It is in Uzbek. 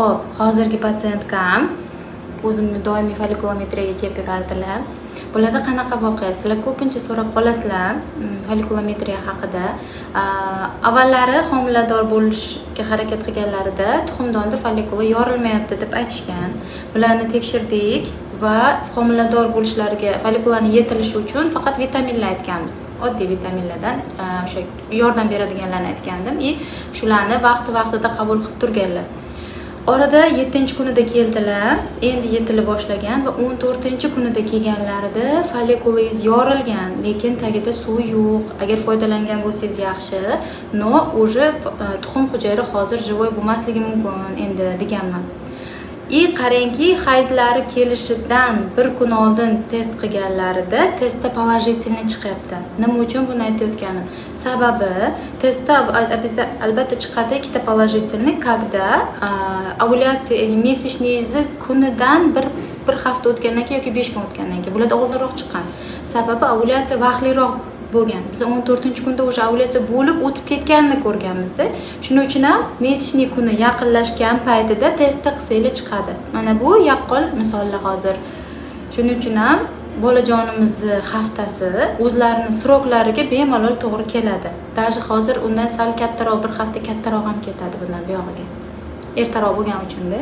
Xo'p, hozirgi пациентка m o'zimni doimiy follikulometriyaga kelib yurardilar. Bularda qanaqa voqea? Sizlar ko'pincha so'rab qolasizlar follikulometriya haqida. Avvallari homilador bo'lishga harakat qilganlarida tuxumdonda follikula yorilmayapti deb aytishgan. Bularni tekshirdik va homilador bo'lishlariga, follikulani yetilishi uchun faqat vitaminlar aytganmiz. Oddiy vitaminlardan o'sha yordam beradiganlarni aytgandim и shularni vaqti-vaqtida qabul qilib turganlar. Orada 7-kunida keldilar, endi yetila boshlagan va 14-kunida kelganlarida follikulingiz yorilgan, lekin tagida suv yo'q. Agar foydalangan bo'lsangiz yaxshi, но уже tuxum hujayra hozir живой bo'lmasligi mumkin endi deganman. И qarangki, hayzlari kelishidan bir kun oldin test qilganlarida testda положительный chiqyapti. Nima uchun buni aytayotganim? Sababi testda albatta chiqadi ikkita положительный, когда ovulyatsiya, ya'ni месячный ingizni kunidan bir hafta o'tgandan keyin yoki 5 kun o'tgandan keyin. Bularda oldinroq chiqqan. Sababi ovulyatsiya vaqtliroq bo'lgan. Biz 14-kunda уже ovulyatsiya bo'lib o'tib ketganini ko'rganmizda. Shuning uchun ham месячный kuni yaqinlashgan paytida testda qilsanglar chiqadi. Mana bu yaqqol misollar hozir. Shuning uchun ham bolajonimizni haftasi o'zlarini срок lariga bemalol to'g'ri keladi. Даже hozir undan sal kattaroq, bir hafta kattaroq ham ketadi bundan buyog'iga. Ertaroq bo'lgani uchun-da.